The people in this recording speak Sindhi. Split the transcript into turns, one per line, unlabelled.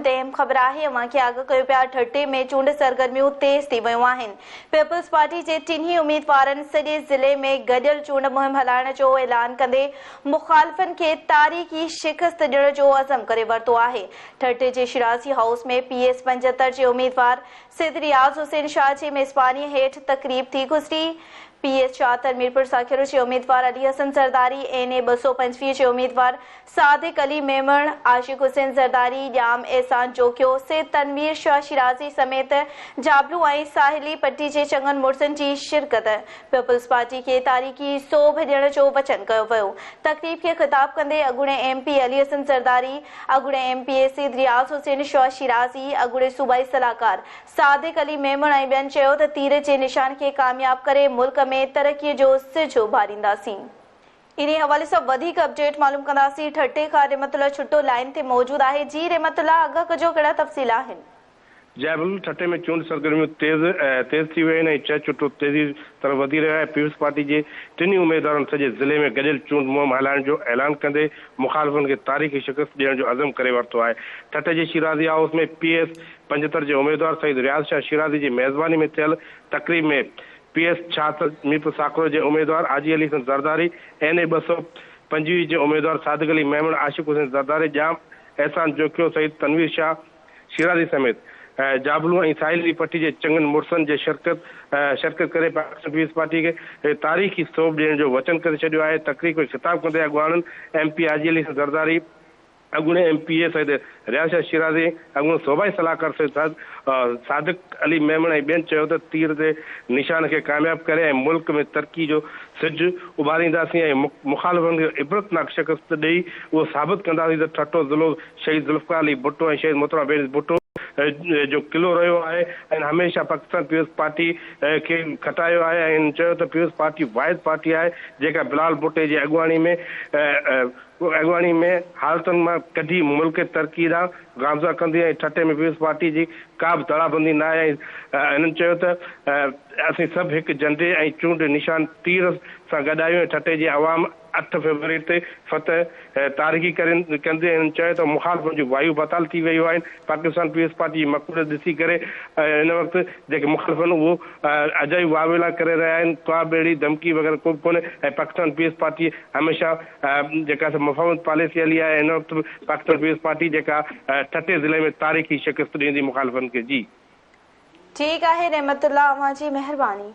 تي اهم خبر آهي اوهان کي آگاهه ڪيو پيا ٺٽي ۾ چونڊ سرگرميون تيز ٿي ويون آهن پيپلز پارٽي جي ٽنهي اميدوارن سڄي ضلعي ۾ گڏيل چونڊ مهم هلائڻ جو اعلان ڪندي مخالفن کي تاريخي شڪست ڏيڻ جو عزم ڪري ورتو آهي ٺٽي جي شيرازي هائوس ۾ پي ايس 75 جي اميدوار سيد رياض حسين شاهه جي ميزباني هيٺ تقريب ٿي گذري پي ايس 76 ميرپور ساکيرو جي اميدوار علي حسن زرداري اين اي 225 جي اميدوار صادق علي ميمڻ، عاشق حسين زرداري، ڄام احسان جوکيو، سيد تنوير شاهه شيرازي سميت جابلو ۽ ساحلي پٽي جي چڱن مڙسن جي شرڪت، پيپلز پارٽي کي تاريخي سوڀ ڏيڻ جو وچن ڪيو ويو. تقريب کي خطاب ڪندي اڳوڻي ايم پي علي حسن زرداري، اڳوڻي M P A Syed Riaz Hussain Shah Shirazi, اڳوڻي صوبائي صلاحڪار صادق علي ميمڻ ۽ ٻين چيو ته تير جي نشان کي ڪامياب ڪري ملڪ ۾ ترقي جو سج اڀارينداسين. انهي حوالي سان وڌيڪ اپڊيٽ معلوم ڪنداسين ٺٽي کان رحمت الله ڇٽو لائين تي موجود آهي جي رحمت الله آگاهه ڪجو ڪهڙا تفصيل آهن.
جئبل ٺٽي ۾ چونڊ سرگرميون تيز تيز ٿي ويون آهن ۽ چهه چٽو تيزي طرف وڌي رهيو آهي پيپلز پارٽي جي ٽنهي اميدوارن سڄي ضلعي ۾ گڏيل چونڊ مهم هلائڻ جو اعلان ڪندي مخالفن کي تاريخي شڪست ڏيڻ جو عزم ڪري ورتو آهي ٺٽي جي شيرازي هائوس ۾ پي ايس 75 جي اميدوار سيد رياض شاهه شيرازي جي ميزباني ۾ ٿيل تقريب ۾ پي ايس 76 ميرپور ساڪرو جي اميدوار حاجي علي حسن زرداري، اين اي 225 جي اميدوار صادق علي ميمڻ، عاشق حسين زرداري، ڄام احسان جوکيو، سيد تنوير شاهه شيرازي سميت جابلو ۽ ساحلي پٽي جي چڱن مڙسن جي شرڪت شرڪت ڪري پاڪستان پيپلز پارٽي کي تاريخي سوڀ ڏيڻ جو وچن ڪري ڇڏيو آهي. تقريب کي خطاب ڪندي اڳواڻن ايم پي حاجي علي حسن زرداري، اڳوڻي M P A Syed Riaz Shah Shirazi, اڳوڻو صوبائي صلاحڪار سيد صادق علي ميمڻ ۽ ٻين چيو ته تير تي نشان کي ڪامياب ڪري ۽ ملڪ ۾ ترقي جو سج اڀارينداسين ۽ مخالفن کي عبرتناڪ شڪست ڏئي اهو ثابت ڪنداسين ته ٺٽو ضلعو شهيد ذوالفقار علي ڀٽو ۽ شهيد محترمه بينظير ڀٽو جو قلعو رهيو آهي ۽ هميشه پاڪستان پيپلز پارٽي کي کٽايو آهي ۽ هن چيو ته پيپلز پارٽي واحد پارٽي آهي جيڪا بلال ڀٽي جي اڳواڻي ۾ اڳواڻي ۾ حالتن مان ڪڍي ملڪ ترقي ڏانهن گامزن ڪندي ۽ ٺٽي ۾ پيپلز پارٽي جي ڪا به ڌڙابندي ناهي ۽ هنن چيو ته اسين سڀ هڪ جهنڊي ۽ چونڊ نشان تير سان گڏ آهيون ۽ ٺٽي جي عوام 8 فيبروري تي فتح تاريخي ڪندي ۽ هنن چيو ته مخالفن جون وايون بتال ٿي ويون آهن پاڪستان پيپلز پارٽي جي مقبوليت ڏسي ڪري هن وقت جيڪي مخالف آهن اهو اجائي واويلا ڪري رهيا آهن ڪا به اهڙي ڌمڪي وغيره ڪو به ڪونهي ۽ پاڪستان پيپلز پارٽي هميشه جيڪا سا مفاهمت پاليسي هلي آهي هن وقت به پاڪستان پيپلز پارٽي جيڪا ٺٽي ضلعي ۾ تاريخي شڪست ڏيندي مخالفن کي جي.
ٺيڪ آهي نعمت الله اوهان جي مهرباني.